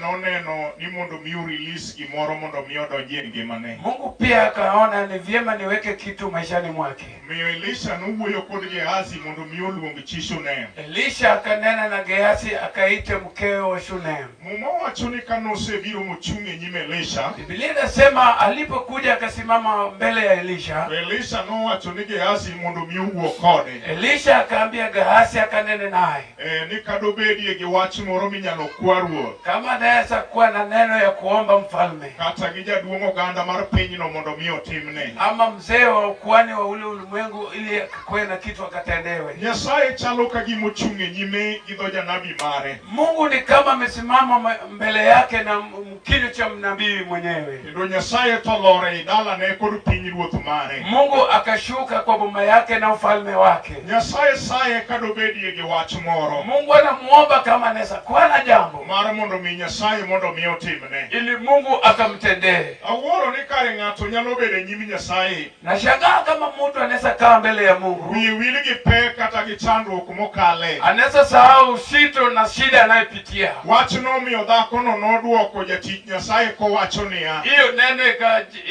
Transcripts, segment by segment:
noneno ni mondo mi o-release gimoro mondo mi odonji e ngimane. Mungu pia akaona ni vyema niweke kitu maishani mwake. Omiyo Elisha nowuoyo kod Gehazi mondo mi oluong chi Shunem. Elisha akanena na Gehazi akaite mkewe wa Shunem. Muma wacho ni ka nosebiro mochung' e nyim Elisha, Biblia inasema alipokuja akasimama mbele ya Elisha. To Elisha nowacho ni Gehazi mondo mi owuo kode. Elisha akaambia Gehazi akanene naye. Ni kadobedie gi wach moro minyalo kwa ruoth. Kama anaweza kuwa na neno ya kuomba mfalme. Kata gi jaduong' oganda mar pinyno mondo mi otimne. Ama mzee wa ukuhani wa ule ulimwengu ili kuwe na kitu akatendewe. Nyasaye chalo ka gima ochung' e nyime gi dho janabi mare. Mungu ni kama amesimama mbele yake na kinywa cha mnabii mwenyewe. Kendo Nyasaye to olor ei dalane kod piny ruoth mare. Mungu akashuka kwa boma yake na ufalme wake. Nyasaye saye kadobedie gi wach moro. Mungu anamuomba kama anaweza kuwa na jambo mar mondo mi Nyasaye mondo mi otimne. Ili Mungu akamtendee. Awuoro ni kare ng'ato nyalo bedo e nyim Nyasaye. Nashangaa kama mtu anaweza kaa mbele ya Mungu. Wiye wil gi pek kata gi chandruok mokale. Anaweza sahau usito na shida anayopitia. Wach nomiyo dhakono nodwoko jatich Nyasaye kowacho niya. Hiyo neno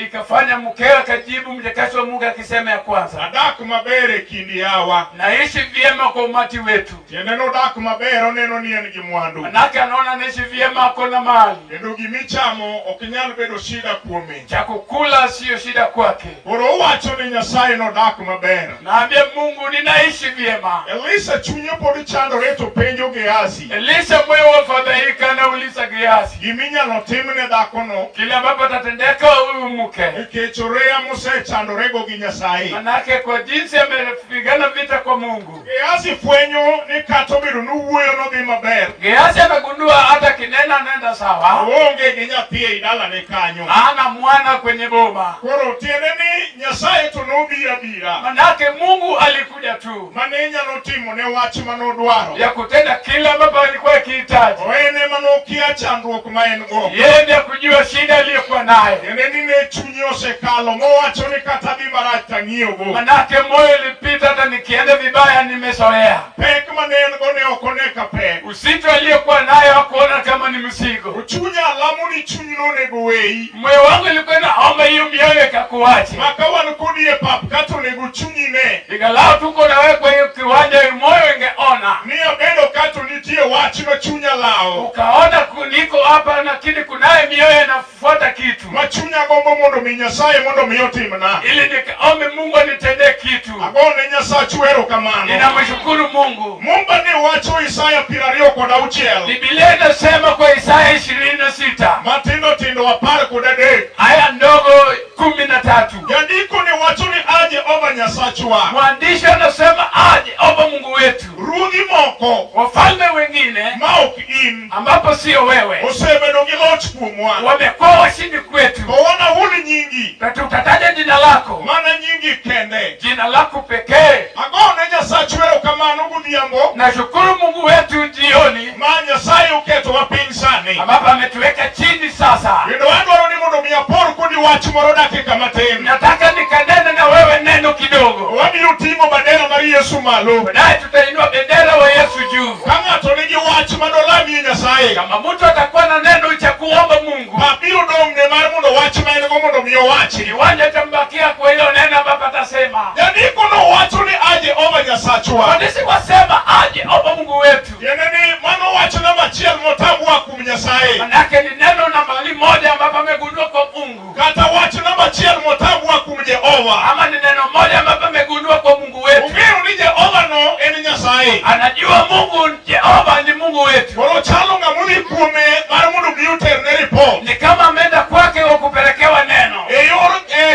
ikafanya mkewe akajibu mjakazi wa Mungu akisema ya kwanza. Adak maber e kind yawa. Naishi vyema kwa umati wetu. Tiende nodak maber oneno ni en gi mwandu. Manake anaona anaishi vyema ako na mali. Kendo gimichamo ok nyal bedo shida kuome. Cha kukula siyo shida kwake. Koro owacho ni Nyasaye nodak maber. Naambia Mungu ninaishi vyema. Elisha chunye pod chandore to penjo Gehazi. Elisha moyo wafadhaika anauliza Gehazi. Giminyalo timne dhakono. Kile ambapo atatendeka huyu mke. Nikech oreya mosechandorego gi Nyasaye. Manake kwa jinsi amepigana vita kwa Mungu. Gehazi fwenyo ni kata obedo ni wuoyo nodhi maber. Gehazi amegundua hata kinena nenda sawa. Oonge gi nyathi ei dalane kanyo. Hana mwana kwenye boma. Koro tiende ni Nyasaye to nobiro abira. Manake Mungu alikuja tu. Mane nyalo timo ne wach manodwaro. Ya kutenda kila ambapo alikuwa akihitaji. To en ema nokia chandruok ma en go. Yeye ndiye kujua shida aliyokuwa nayo. Tiende ni ne chunye osekalo mowacho ni kata dhi marach tang'iyogo. Manake moyo ilipita hata nikienda vibaya nimezoea. Pek mane en go ne ok one ka pek. Uzito aliyokuwa nayo hakuona kama ni mzigo. Chunya lamo ni chuny nonego weyi. Moyo wangu ilikuwa inaomba hiyo mioyo ikakuache. Maka wan kodi e pap kata onego chunyi ne. Ingalau tuko na wewe kwa hiyo kiwanja, moyo ingeona. Ni abedo kato nitie wach ma chunya lawo. Ukaona niko hapa lakini kunaye mioyo inafuata kitu. Ma chunya gombo mondo mi Nyasaye mondo mi otimna. Ili nikaombe Mungu anitendee kitu. Agone Nyasachu erokamano. Ninamshukuru Mungu. Mumba ne wacho Isaya 26. Biblia inasema kwa Isaya 26. Matindo tindo 13. Aya ndogo 13. Jandiko ne wacho ni a Jehova Nyasachwa. Mwandishi anasema a Jehova Mungu wetu. Ruodhi moko. Wafalme wengine ma ok in. Ambapo sio wewe. Osebedo gi loch kuomwa. Wamekuwa washindi kwetu. To wanahul nyingi. Na tutataja jina lako. Mana nyingi kende. Jina lako pekee. Agone Nyasachu erokamano godhiambo. Nashukuru Mungu wetu jioni. Ma Nyasaye oketowa piny sani. Ambapo ametuweka chini sasa. Kendo adwaro ni mondo mi apor kodi wach moro dakika matin. Nataka nikanene na wewe neno kidogo. Wabiro ting'o bandera mar Yesu malo. Baadaye tutainua bendera wa Yesu juu. Ka ng'ato nigi wach madolamie Nyasaye. Kama mtu atakuwa na neno cha kuomba Mungu. Pap biro dong'ne mar mondo wach ma en go mondo mi owachi. Kiwanja tambakia kwa hilo neno ambapo atasema. Jandiko no wacho ni a Jehova Nyasachwa. Mwandishi wasema a Jehova Mungu wetu. Tiende ni mano wach namba achiel motambua kuom Nyasaye. Manake ni neno nambari moja ambapo amegundua kwa Mungu. Kata wach namba achiel motambua kuom Jehova. Ama ni neno moja ambapo amegundua kwa Mungu wetu. Ong'eyo ni Jehova no en Nyasaye. Anajua Mungu Jehova ni Mungu wetu. Koro chalo ng'ama odhi kuome mar mondo mi oterne report. Ni kama ameenda kwake kwa kupelekewa neno. E yor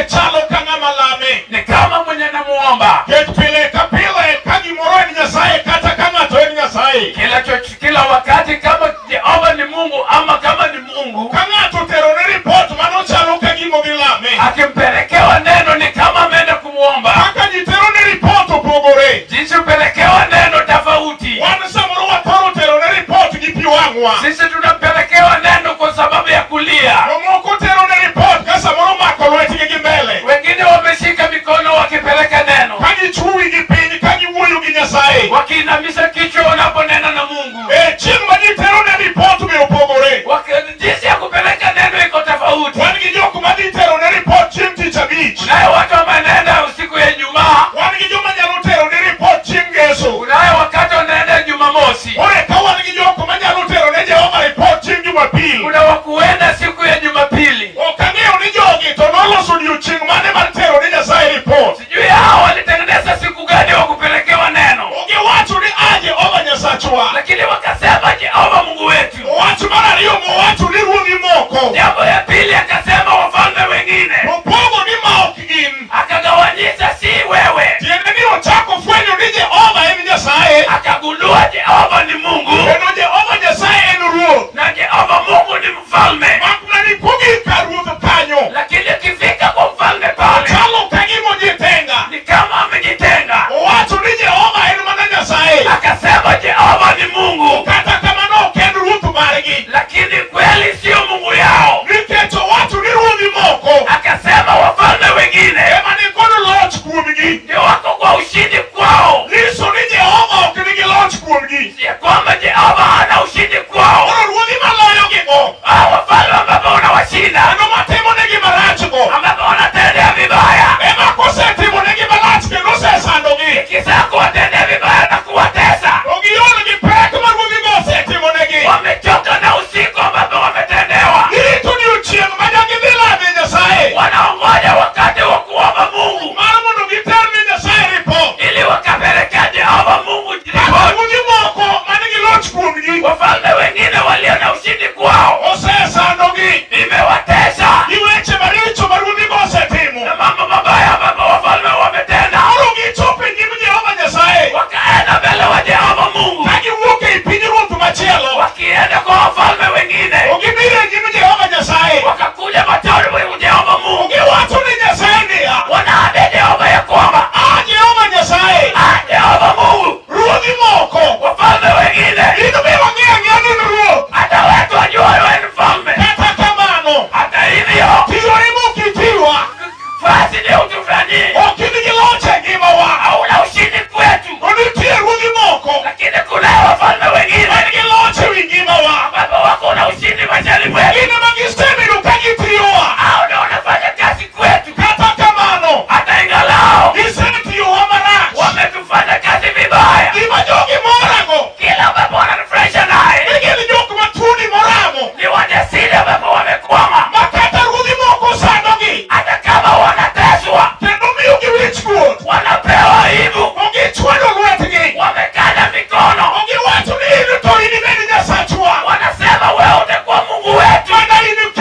chalo ka ng'ama lame. Ni kama mwenye anamuomba. Ket pile ka pile ka gimoro en Nyasaye kata ka ng'ato en Nyasaye. Kila wakati kama Jehova ni Mungu ama kama ni Mungu. Ka ng'ato oterone report mano chalo ka gima odhi lame. Akimpelekewa neno ni kama ameenda kumuomba. Kaka ji terone report opogore. Jinsi upelekewa neno tofauti. Wan samoro wathoro terone report gi pi wang'wa. Sisi tunapelekewa neno kwa sababu ya kulia. Jomoko terone report ka samoro mako lwetgi gi mbele. Wengine wameshika mikono wakipeleka neno. Ka gichung'i gi piny ka giwuoyo gi Nyasaye. Wakiinamisha kichwa wanaponena na Mungu. E chieng' ma ji terone report be opogore. mowacho ni ruodhi moko. Jambo ya pili akasema wafalme wengine, Opogo ni ma ok in. Akagawanyisha si wewe. Tiende ni ochako fwenyo ni Jehova en Nyasaye. Akagundua Jehova ni Mungu Kendo Jehova Nyasaye en ruoth. Na Jehova Mungu ni mfalme. Mak mana ni kogik kar ruoth kanyo. Lakini akifika kwa mfalme pale Chalo ka gima ojitenga. Ni kama amejitenga. Owacho ni Jehova en mana Nyasaye. Akasema Jehova ni Mungu, Kata kamano ok en ruoth margi. Lakini kweli sio Mungu yao. Nikech owacho ni ruodhi moko Akasema wafalme wengine ema nikod loch kuomgi. Ndio wako kwa ushindi kwao, Nyiso ni Jehova ok nigi loch kuomgi. Ya kwamba Jehova hana ushindi kwao. Koro ruodhi maloyogigo Hao wafalme ambapo wanawashinda, kendo matimonegi marachgo ambapo wanatendea vibaya, ema kosetimonegi marach kendo osesandogi ikisha kuwatendea vibaya na kuwatesa, to giol gi pek ma ruodhigo osetimonegi. Wamechoka na usiku ambapo wametendewa, Girito odiechieng' ma gidhi lame Nyasaye wanaongoja wakati wa kuomba Mungu mar mondo giter ne Nyasaye ripot. Ili wakapelekea Jehova Mungu Kata ripoti. ruodhi moko manigi loch kuomgi Wafalme wengine walio na ushindi kwao osesandogi imewatesa gi weche maricho ma ruodhigo osetimo. Na mambo mabaya ambapo wafalme wametenda, Koro gichopo e nyim Jehova Nyasaye wakaenda mbele wa Jehova Mungu ka giwuok ei pinyruoth machielo wakienda kwa wafalme wengine, to gibiro e nyim Jehova Nyasaye wakakuja machoni mwa Jehova Mungu, giwacho ne Nyasaye niya, wanaambia Jehova ya kwamba "A Jehova Nyasaye, ah, Jehova Mungu, ruodhi moko wafalme wengine in be wang'eyo ang'eya ni in ruoth, hata wetu wajua wewe ni mfalme. Kata kamano Hata hivyo tiyore mokitiwa fasi ndio utufanyie, ok in gi loch e ngimawa, hauna ushindi kwetu, to nitie ruodhi moko lakini kuna wafalme wengine man gi loch ewi ngimawa, ambapo wako na ushindi maishani mwetu, gin ema gisebedo ka gitiyowa, hao ndio wanafanya kazi kwetu, kata kamano hata ingalao gisetiyowa marach. Wametufanya kazi vibaya. Gima jogi morago Kila ambapo wananifurahisha naye ni gin jok mathuondi moramo ni wajasiri ambapo wamekwama, ma kata ruodhi moko sandogi hata kama wanateswa kendo miyogi wich kuot wanapewa aibu, to gichwado lwetgi wamekanda mikono, to giwacho ni in to inibed Nyasachwa wanasema wewe utakuwa Mungu wetu mana in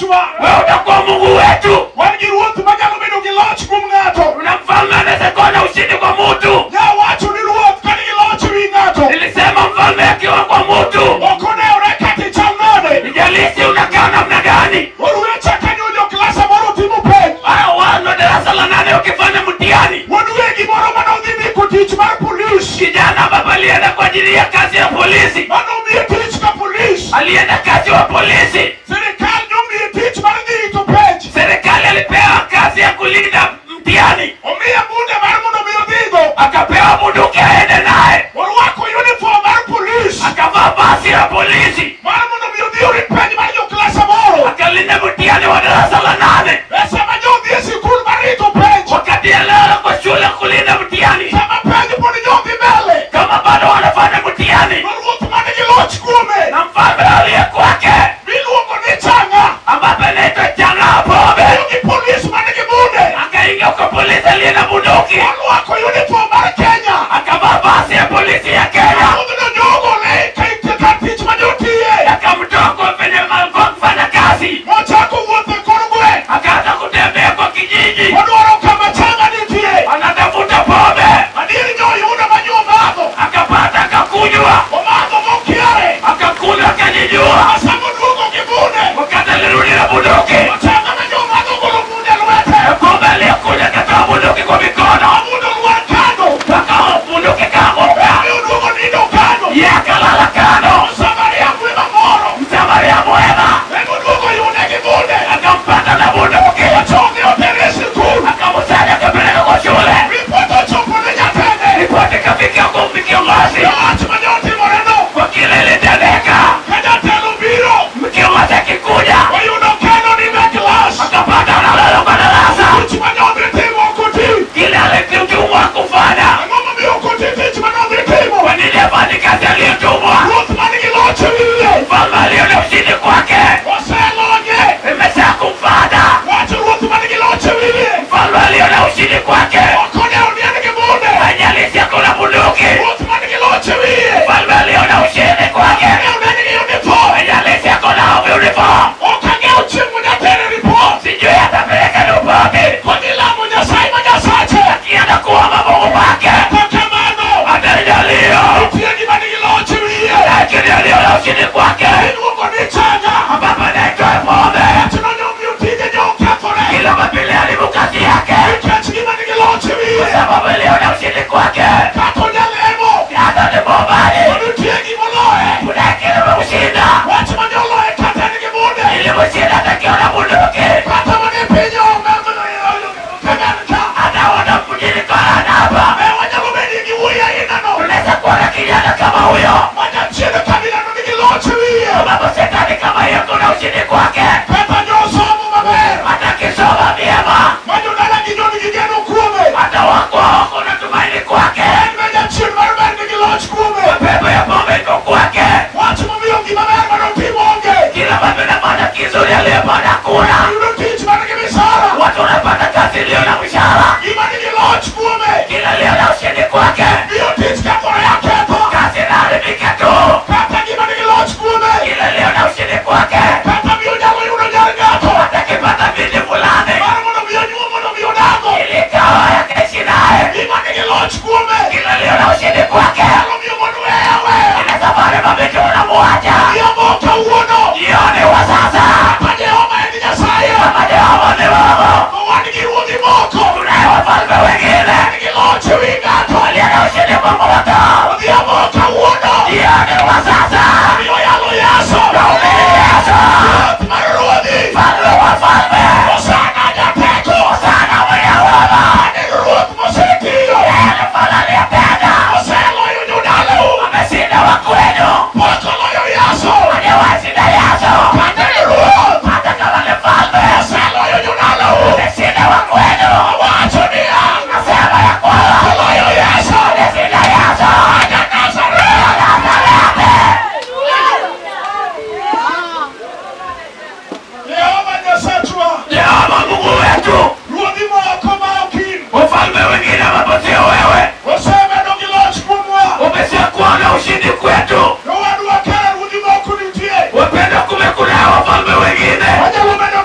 Nyasachwa. Wewe utakuwa Mungu wetu. Wan gi ruoth manyalo bedo gi loch kuom ng'ato. Tuna mfalme anaweza kuwa na ushindi kwa mutu. Nyawacho ni ruoth ka nigi loch ewi ng'ato. Nilisema mfalme akiwa kwa mutu, Ok onewre kata ichal nade. ijalishi unakaa namna gani. Oruwe chaka nyojo klas aboro timo penj. Hao wana darasa la 8 wakifanya mtihani, Wuod wegi moro manodhi ndiko tich mar polis. kijana baba alienda kwa ajili ya kazi ya polisi, Manomiye tich ka polis. alienda kazi wa polisi. Sirikal nomiye tich mar dhi rito penj. Serikali alipewa kazi ya kulinda mtihani, Omiye bunde mar mondo mi odhigo. akapewa bunduki aende naye, Orwako uniform mar polis. akavaa vazi la polisi, Mar mondo mi odhi orit penj mar jo klas aboro. akalinda mtihani wa darasa la 8. E sama jodhi e sikul mar rito penj. Wakati alala kwa shule kulinda mtihani, Sama penj pod jodhi mbele. kama bado wanafanya mtihani, To ruoth manigi loch kuome. na mfalme aliye kwake Miluongo ni Chang'a. ambapo anaitwa Chang'a Pombe Gi polis manigi bunde. akaingia kwa polisi aliye na bunduki, Orwako uniform mar Kenya. akavaa vazi ya polisi ya Kenya, Ruodhno jogole ka tich ma jotiye. akamtoa kwa venye alikuwa kufanya kazi, Mochako wuoth e kor gweng'. akaanza kutembea kwa kijiji, Odwaro kama Chang'a nitie. anatafuta pombe, Adier nyoyudo ma nyomadho. akapata, akakunywa, Omadho mokiare. akakunywa, akajijua. Sama oduogo gi bunde. Wakati alirudi na bunduki, Chang'a ma nyomadho ogolo bunde e lwete. pombe aliyokunywa akatoa bunduki kwa mikono, Abudo lwar kando. mpaka bunduki kaanguka, Mi oduogo nindo kando. yeye akalala kando. Samaria mwema moro. Msamaria mwema Emoduogo yude gi bunde. akampata na bunduki, Ochonge otere e sikul. akamsanya, akapeleka kwa shule. Ripot ochopo ne jatende. Ripoti ikafikia kwa kiongozi Wach mane otimoreno. kwa kile ilitendeka. Ka jatelo biro. Kiongozi akikuja Oyudo kano ni e klas. akapata analala kwa darasa, Tich mane odhi timo ok oti. kile alichotumwa kufanya. Ang'o momiyo ok oti tich mane odhi timo? Kwa nini afanye kazi aliyotumwa? Ruoth manigi loch e wiye. Mfalme aliona ushindi kwake, Oselonye. imesha kumfata. Wach ruoth manigi loch e wiye. Mfalme aliona ushindi kwake, Ok odewo ni en gi bunde. haijalishi hakuna bunduki. Ruoth manigi loch e wiye. Mfalme aliona ushindi kwake, Odewo ni en gi uniform. haijalishi hakuna uniform. Ok ang'eyo chieng' ma jatere ripot. Sijui atapeleka ripoti Kodhi lamo Nyasaye ma Nyasache. akienda kuomba Mungu wake, Kata kamano, atajalio nitie gima nigi loch e wiye. lakini aliona ushindi kwake, Iluongo ni Chang'a. ambapo anaitwa pombe. Wachno nomiyo tije ne okethore. Kila mapili haribu kazi yake, Nikech gima nigi loch e wiye. kwa sababu aliona ushindi kwake. Kata onyalemo. Hata ni bombani, To nitie gimoloye. kuna kile umemshinda, Wach mane oloye kata en gi bunde. ilimshinda atakiona bunduki, Kata mane piny onge kagan ka. ataona mjini kwa hapa. Be wanyalo bedo gi wuoyi ainano. Tunaweza kuona kijana kama huyo, Ma jachien kabilano nigi loch e wiye. sababu shetani kama hiyo kuna ushindi kwake, Kata nyosomo maber. hata kisoma vyema, Ma jodala gi nigi geno kuome. hata wako kuna tumaini kwake. En be jachien mar ber nigi loch kuome. Pepo ya pombe iko kwake, Wach momiyo gima ber manotimo onge. kila mtu anapata kizuri aliyepata kuna Yudo tich man gi misara. watu wanapata kazi iliyo na mshahara, Gima nigi loch kuome. kila iliyo na ushindi kwake, Miyo tich kethore aketho. kazi inaharibika tu, Kata gima nigi loch kuome. kila iliyo na ushindi kwake, Kata miyo nyalo yudo nyar ng'ato. hata kipata binti fulani Mar mondo mi onyuom mondo mi odago. ili ikawa yakaishi naye, Gima nigi loch kuome. kila iliyo na ushindi kwake, Nyalo miyo mon weye aweya. ina safari mabinti unamuacha. Odhiambo kawuono. Jioni wa sasa, Kata Jehova en Nyasaye. kama Jehova ni Mungu, To wan gi ruodhi moko. tunaye wafalme wengine Nigi loch e wi ng'ato. walio na ushindi kwa moto. Odhiambo kawuono. Jioni wa sasa, Miyo yalo Yesu. Nahubiri Yesu, Ruoth mar ruodhi. mfalme wa falme, Hosana jateko. Hosana mwenye huruma. En ruoth mosetiyo. Yeye ni mfalme aliyetenda, Oseloyo jodalau. ameshinda wakwenu, Pok oloyo Yesu. hajawashinda Yesu. Kata ni ruoth. Hata kama ni mfalme, Oseloyo jodalau. ameshinda wakwenu. Awacho niya. Nasema ya kwamba Oloyo Yesu. ameshinda Yesu. Ja Nazareth. Jehova Nyasachwa. Jehova Mungu wetu, Ruodhi moko ma ok in. wafalme wengine ambapo sio wewe, Osebedo gi loch kuomwa. umeshakuwa na ushindi kwetu. Owadwa kara ruodhi moko nitie. Wapendwa, kumbe kuna wafalme wengine Wanyalo bedo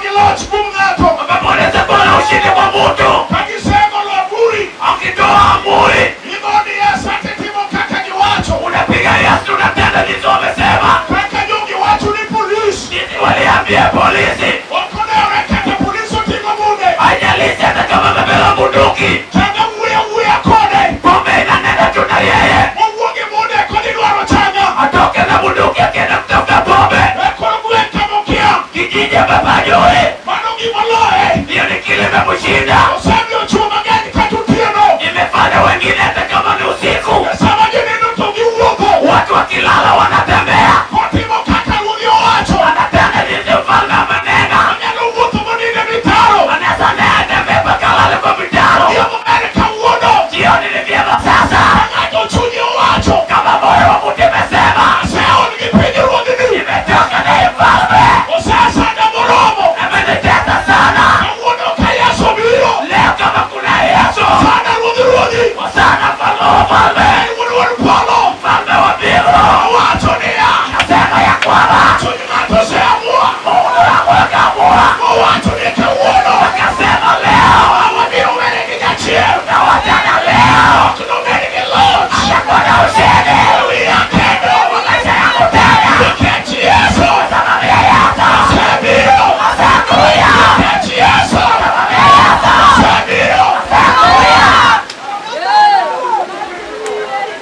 bunduki. Changa wuoyo awuoya kode. Pombe inanena tu na yeye, Mowuok gi bunde kodhi dwaro changa. atoke na bunduki akienda kutafuta pombe. E koro gweng' kamokia. Kijiji ambapo hajui, Mano gimoloye. hiyo ni kile imemshinda. Osemiyo chwo mang'eny kata otieno. Imefanya wengine hata kama ni usiku, E sama ginindo to giwuotho. watu wakilala wanatembea, Kotimo kaka ruodhi owacho. anatenda jinsi mfalme amenena. Onyalo wuotho monindo e mitaro. Anaweza naye atembee mpaka alale kwa mitaro. Odhiambo ber kawuono. Jioni ni vyema sasa, Ka ng'ato chunye owacho. kama moyo wa mtu imesema, Aseol gi piny ruodhni. nimechoka naye mfalme, Osesanda moromo. amenitesa sana. Kawuono ka Yesu obiro. Leo kama kuna Yesu, Sana ruodh ruodhi. Hosana mfalme wa wafalme, En wuod wuon polo. mfalme wa mbingu. Owacho niya. Nasema ya kwamba Chuny ng'ato oseamua. Mungu wangu akaamua, Owacho ni kawuono. akasema leo Wabiro were gi jachien. tutawachana leo, Ok nobed gi loch. atakuwa na ushindi Wiya kendo. kwa maisha yangu tena, Nikech Yesu. kwa sababu ya Yesu. Osebiro. Ashakuya, Nikech Yesu. sababu ya Yesu. Osebiro. Ashakuya.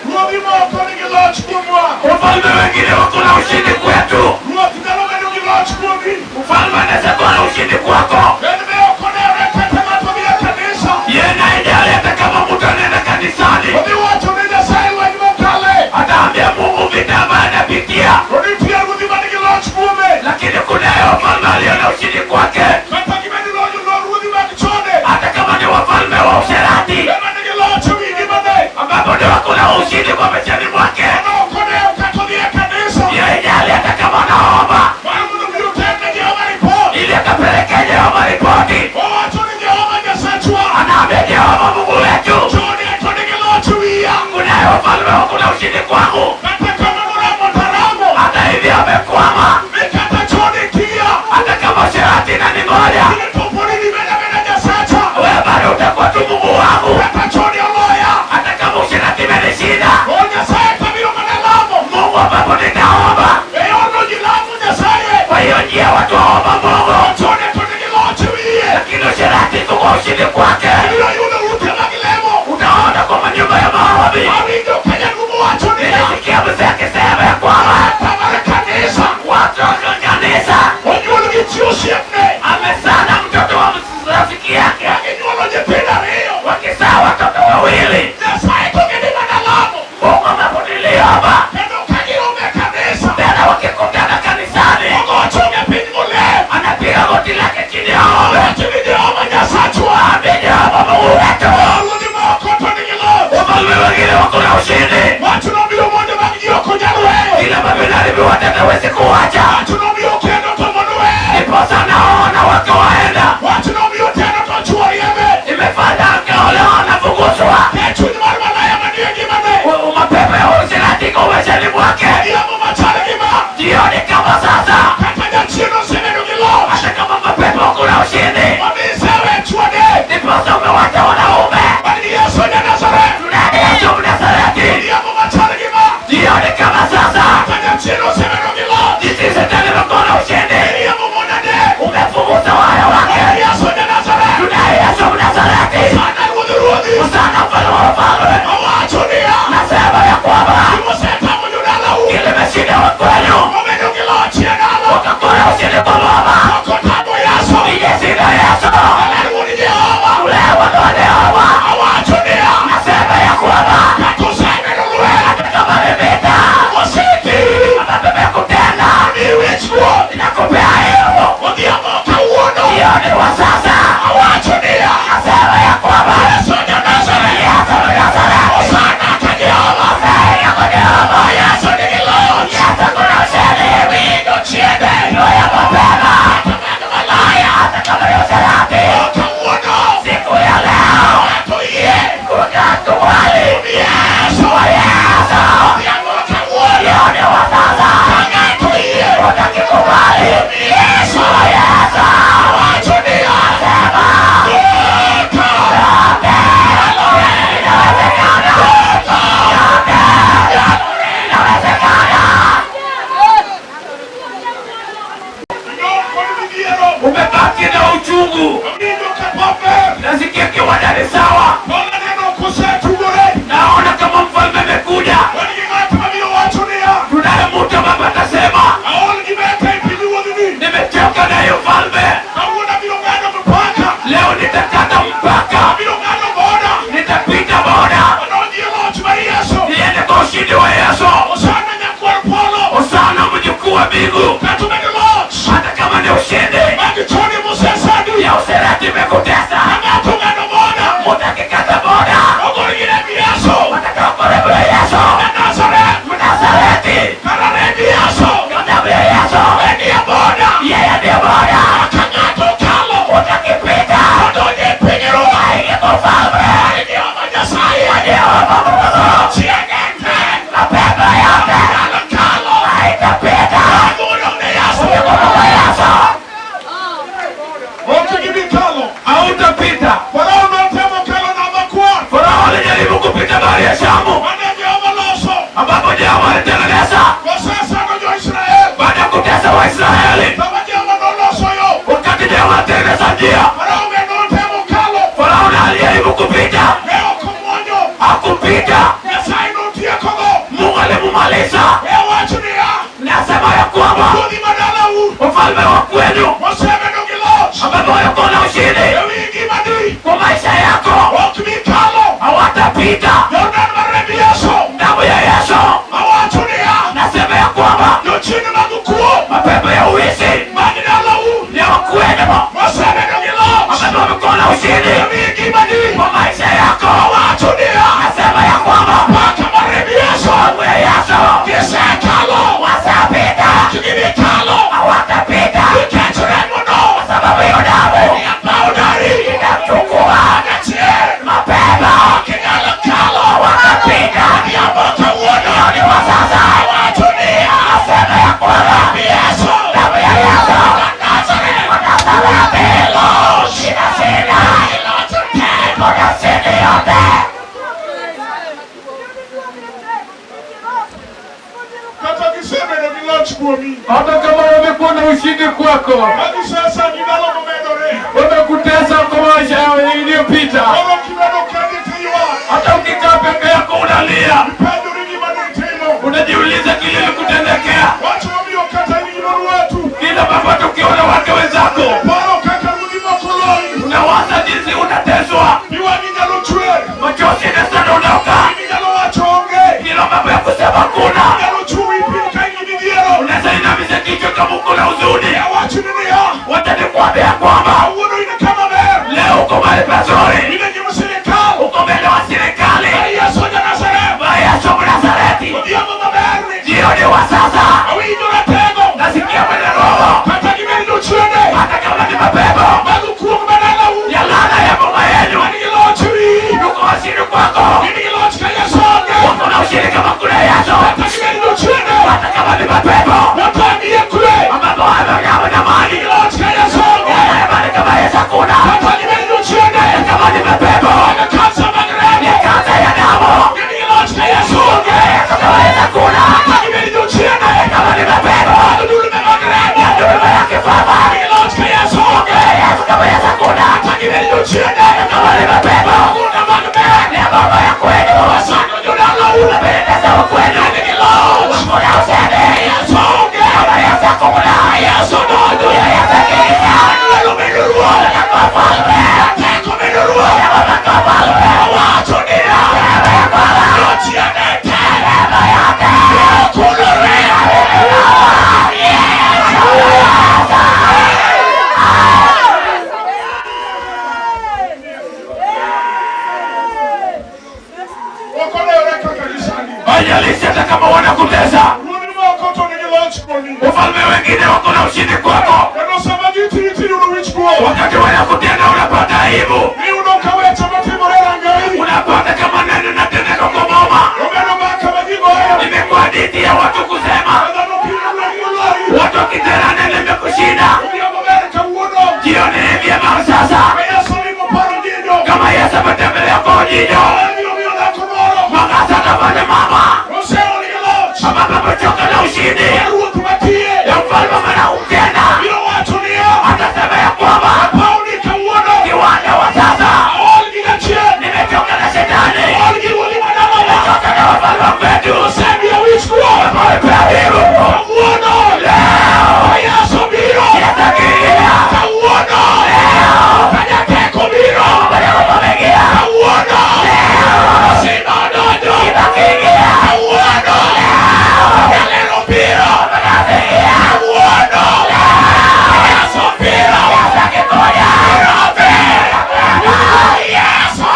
Ruodhi moko nigi loch kuomwa. Wafalme wengine wako na ushindi kwetu. Ruoth nyalo bedo gi loch kuomi. Mfalme anaweza kuwa na ushindi kwako. En be ok odewre kata ng'ato dhi e kanisa. Yeye haijali hata kama mtu anaenda kanisani, Odhi wacho ne Nyasaye lweny mokale. ataambia Mungu vita ambayo anapitia, To nitie ruodhi manigi loch kuome. lakini kunaye wafalme aliyo na ushindi kwake, Kata gibedo ruodhi mag chode. hata kama ni wafalme wa usherati Ema nigi loch ewi ngimane. ambapo ndio wako na ushindi kwa maishani mwake. Mano ok odew kata odhi e kanisa. Yeye haijali hata kama anaomba Mar mondo obi oter ne Jehova ripot. ili akapelekea Jehova ripoti, Owacho ni Jehova Nyasachwa. anaambia Jehova Mungu wetu, Chode to nigi loch e wiya. kunaye wafalme wako na ushindi kwangu. Kata kamano ramo taramo. Hata hivi amekwama, Mi kata chode kia. hata kama usherati inaningoja, In to pod idhi bedo abeda Nyasacha. wewe bado utakuwa tu Mungu wangu. Kata chode oloya. Hata kama usherati imenishinda, O Nyasaye to biro mana lamo. Mungu ambapo nitaomba. E yorno ji lamo Nyasaye. Kwa hiyo njia watu waomba Mungu, Chode to nigi loch e wiye. lakini usherati iko kwa ushindi kwake. Ibiro yudo ute mag lemo. Utaona kwa manyumba ya maombi. Awinjo ka jaduong' wacho niya. Nilisikia mzee akisema ya kwamba Kata mar kanisa. watu wa kanisa Onyuol gi chi osiepne. amesana mtoto wa rafiki yake, Ginyuolo nyithindo ariyo. wakizaa watoto wawili. Nyasaye to gidhi mana lamo. Mungu ambapo niliomba Kendo ka giromo e kanisa. tena, wakikutana kanisani, Ogochoge piny molem. anapiga goti lake chini aombe, Owacho ni Jehova Nyasachwa. ambie Jehova Mungu wetu, Ruodhi moko to nigi loch. wafalme wengine wako na ushindi. Wach nobiro monde mag ji ok onyal weyo. Kila ambavyo inaharibiwa tena huwezi kuacha. Wach nobiro kendo to mon weyo. Ndiposa naona wake waenda, Wach nobiro tendo to chwo riembe. imefanya akaolewa anafukuzwa. E chuny mar malaya manie ngimane. Mapepo ya usherati iko maishani mwake. Odhiambo machal gi ma. Jioni kama sasa, Kata jachien osebedo gi loch. hata kama mapepo kuna ushindi, Omisewe chwode. ndiposa umewacha wanaume. Wan gi Yesu ja Nazareth. Tunaye Yesu Mnazareti. Odhiambo machal gi ma. Jioni kama sasa, Kata jachien osebedo gi loch. jinsi shetani amekuwa na ushindi, Iriembo mon adek. umefukuza wale Wan gi wake. Yesu ja Nazareth. Tunaye Yesu Mnazareti. Sana ruodh ruodhi. Hosana mfalme wa wafalme. Owacho niya. Nasema ya kwamba Gimosetamo jodalau. kile imeshinda wa kwenu Obedo gi loch e dala. wakakuwa na ushindi kwa Baba. Ok otamo Yesu. Ijeshinda Yesu. Aler wuod Jehova. Ule wana wa Jehova. Owacho niya. Nasema ya kwamba Kata osebedo lweny. hata kama ni vita Oseti. ambapo imekutenda, Mi wich kuot. ninakupea hiyo. Odhiambo kawuono. Jioni wa sasa Owacho niya. nasema ya kwamba Yesu ja Nazareth. Yesu Mnazareti. Hosana ka Jehova. Hosana kwa Jehova. Yesu nigi loch. Yesu kuna ushindi. Winjo chiende. Ndio ya mapema. Kata mag malaya. Hata kama ni usherati. Kawuono. Siku ya leo Ng'ato yie. unakubali Yesu. kwa Yesu. Odhiambo kawuono. Jioni wa sasa Ka ng'ato yie. utakikubali Yesu. kwa Yesu. Owacho niya. Sema Toka. inawezekana. Yote inawezekana. Kod midhiero. Umebaki na uchungu, Winjo ka pober. nasikia kiwanda ni sawa. Wamepita. Farao notemo kalo Nam Makwar. Farao alijaribu kupita bahari ya Shamu Mane Jehova loso. ambapo Jehova alitengeneza Kosesando jo-Israel. baada ya kutesa Waisraeli. Sama Jehova noloso yo. Wakati Jehova alitengeneza njia, Farao be notemo kalo. Farao naye alijaribu kupita, Ne ok omwonyo. hakupita. Nyasaye notiekogo. Mungu alimumaliza. E wacho niya. Nasema ya kwamba Ruodhi madalau. ufalme wa kwenu Mosebedo gi loch. ambapo walikuwa na ushindi E wi ngimani. kwa maisha yako Ok bi kalo. hawatapita. Jordan mar remb Yesu. Damu ya Yesu, Awacho niya. nasema ya kwamba Jochien mag kuo. mapepo ya uwizi Mag dalau. ni wa kwenu Mosebedo gi loch. ambapo wamekuwa na ushindi E wi ngimani. kwa maisha yako. Awacho niya. Nasema ya kwamba Paka mar remb Yesu. damu ya Yesu Gisekalo. wasapita, Gibi kalo. hawatapita Nikech remono. kwa sababu hiyo damu Paw dari. inachukua Achiel. mapema, Kinyalo kalo. hawatapita. Odhiambo kawuono. Ni wa sasa, Awacho niya. nasema ya kwamba Yesu. damu ya Yesu Nazareth. Nazareti Loch. inashinda, Loch te. kuna shindi yote. Kata gisebedo gi loch kuomi. Hata kama wamekuwa na ushindi kwako, Magisesani ndalo momedore. wamekutesa kwa maisha yao iliyopita. Koro kibedo kendi tiywak. Hata ukikaa peke yako unalia, Ipenjori gima nitimo. unajiuliza kile ilikutendekea. Wach momiyo kata in gima rwatu. Kila ambapo tukiona wake wenzako Paro kaka ruodhi moko loyi. unawaza jinsi unateswa, Pi wang'i nyalo chwer. machozi yanadondoka, Inyalo wacho onge. kila mambo ya kusema kuna Inyalo chung' piny ka in gi midhiero. unaweza inamisha kichwa kama uko na huzuni. Awachoni niya. Wacha nikwambia kwamba Kawuono in kama ber. leo uko mahali pazuri, In e nyim sirikal. uko mbele wa serikali Mar Yesu ja Nazareth. wa Yesu Mnazareti. Odhiambo maberni. Jioni wa sasa Awinjo ratego. nasikia mwenye roho, Kata gibed jochiende. hata kama ni mapepo Mag kuong madalau. ya laana ya boma yenu, Man gi loch wi. yuko washindi kwako, In gi loch ka Yesu onge. wako na ushindi kama kuna Yesu, Kata gibed jochiende. hata kama ni mapepo Watang'ie kwe. ambapo hawana amani, Loch ka Yesu onge. wana amani kama Yesu hakuna, Kata gibed jochiende. hata kama ni mapepo Mag kansa mag remo. ni kansa ya damu, In gi loch ka Yesu onge. Yesu kama Yesu hakuna, Kata gibed jochiende. hata kama ni mapepo Mag dulme mag remo. ya dhuluma ya kifafa, In gi loch ka Yesu onge. Yesu kama Yesu hakuna, Kata gibed jochiende. hata kama ni mapepo Gunda mag ber. ni boma ya kwenu, Wasando jodalau. unapendeza wa kwenu, In gi loch. kuna ushindi Yesu onge. kama Yesu hakuna, Yesu donjo. ya Yesu akiingia Lwelo bedo ruoth. kwa falme, Teko bedo ruoth. kwa falme Awacho niya. Jochiende te. Okulore. Ok olewore kaka gisani. Haijalishi hata kama wanakutesa, Ruodhi moko to nigi loch kuomi. ufalme wengine wako na ushindi kwako. Kendo sama gitiyi tiyudo wich kuot. Wakati wanakutenda unapata aibu, Iyudo ka weche matimore e rang'i. unapata kama neno natendeka kwa boma. Obedo mbaka ma ji goyo. Imekuwa hadithi ya watu kusema, Ka dhano pimo lweny moloyi. watu wakitenda neno imekushinda. Odhiambo ber kawuono. Jioni ni vyema sasa, Ka Yesu olimo paro jijo. kama Yesu ametembelea kwa ujijo, Obiro miyo dhako moro. mwangaza atafanya mama Oseol gi loch. ambapo amechoka na ushindi Mar ruoth matiye. ya mfalme manautenda, Biro wacho niya. atasema ya kwamba Apaw ni kawuono. kiwanda wa sasa Aol gi jachien. nimechoka na shetani, Aol gi ruodhi madalawa. nimechoka na wafalme wetu. Osemiya wich kuot. Ibrahimu Kawuono. Ka Yesu biro. yatakiia Kawuono. Ka jateko biro. wameingia Kawuono. Simba odonjo. kiingia Kawuono. Jalelo biro. Kawuono. Yesu biro. akikuja Yesu.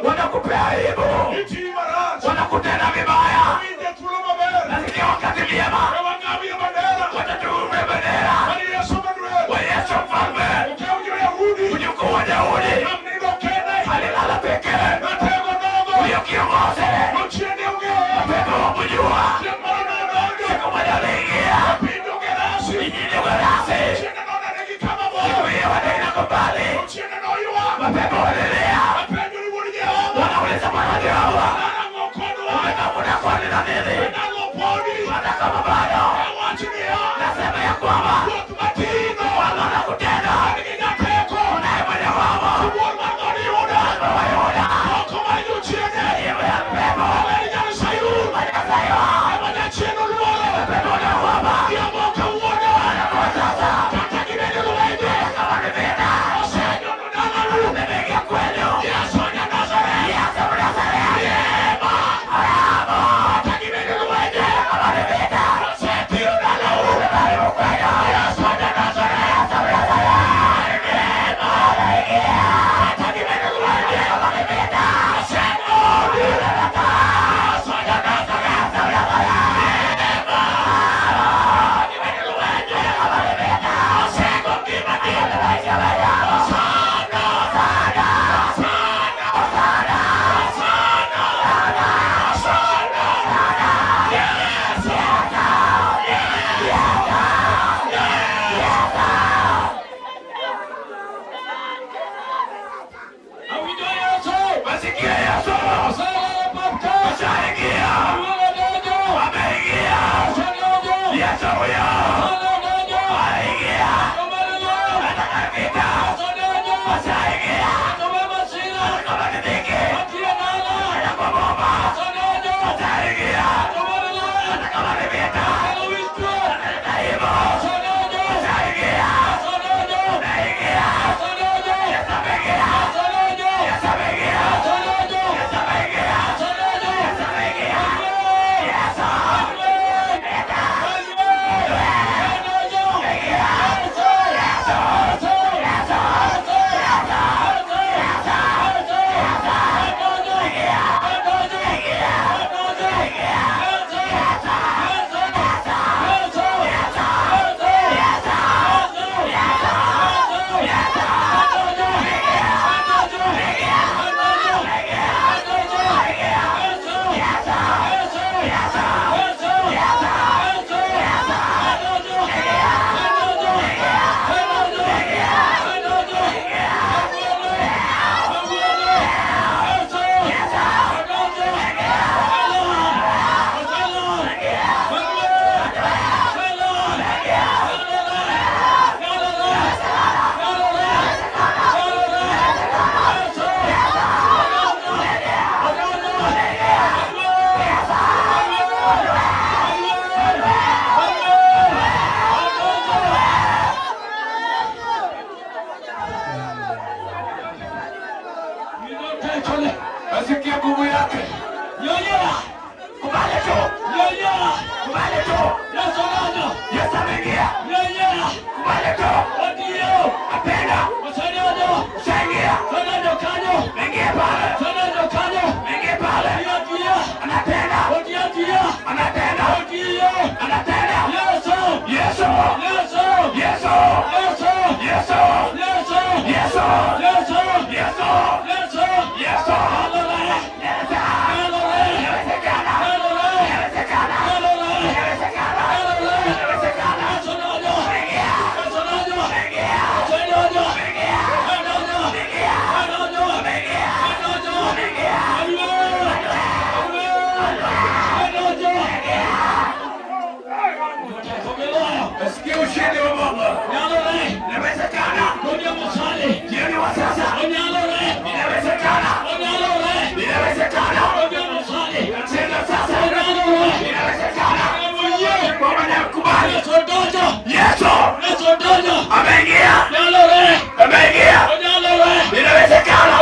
Wanakupea aibu, wanakutenda vibaya. Nasikia wakati vyema watatuume bendera wa Yesu mfalme, mjukuu wa Daudi alilala pekee, huyo kiongozi pepo wakujua. Siku moja aliingia bado. Awach niya, Nasema ya kwamba ruoth matino Bwana anakutenda. nigi jateko, Unaye mwenye nguvu. wuon mar dhood Yuda, Wa Yuda. oko mar jochiende, Jibu ya pepo. maler nyar Sayun, Wanasema ema jachien oluoro. pepo unaogopa. Odhiambo kawuono, Kwa sasa kata gibedo lwenje, kama ni vita. osenyono dalau. Nimeingia kwenu. Yesu ja Nazareth, Yesu Mnazareti. kata gibedo lwenje, Kama ni vita. osethiro dalau. Karibu kwenu. Yesu ja Nazareth, kata gibedo lwenje, Kama ni vita. osenyono. Yesu ja Nazareth, kata gibedo lwenje, osego ngimani. Hosana, Hosana, Hosana, Hosana, Yesu. Awinjo Yesu. Wasikie Yesu. Oselalo pap ka. Ashaingia. Ruodh odonjo. Ameingia. Osedonjo. Yesu huyo. Osedonjo. Aingia. Omar lweny. Nataka vita. Osedonjo. Ashaingia. Atome masira. Kama ni dhiki. Atie dala. Kwa boma. Osedonjo. Ashaingia. Omar lweny. Kama ni vita. Kelo wichkuot. Naibu. Osedonjo. Ashaingia. Osedonjo. Aingia. Osedonjo. Ameingia. Osedonjo. Ameingia. Osedonjo. Ameingia. Osedonjo. Ameingia. Nasikia nguvu yake. Kubali tu. Kubali tu. Yesu ameingia. Kubali tu. Apenda. Ushaingia. Ingia pale. Ingia pale. Anatenda. Anatenda. Anatenda. Yesu. Yesu. Yesu. Yesu. Yesu. Yesu. Inawezekana. Inawezekana. Inawezekana. Inawezekana. Ingia. Ingia. Ingia. Ingia. Ingia. Nasikia ushindi wa Mungu. Inawezekana. Jioni wa sasa. Inawezekana. Inawezekana. Tena sasa. Inawezekana. Kwa mwenye kukubali. Yesu ameingia. Ameingia. Inawezekana.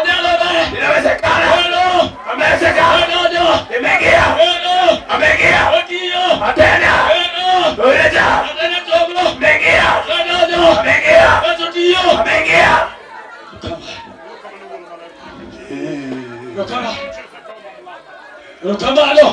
Inawezekana. Amewezekana. Imeingia. Ameingia. Atena. Uleta. Ameingia. Ameingia. Ameingia. Erokamano.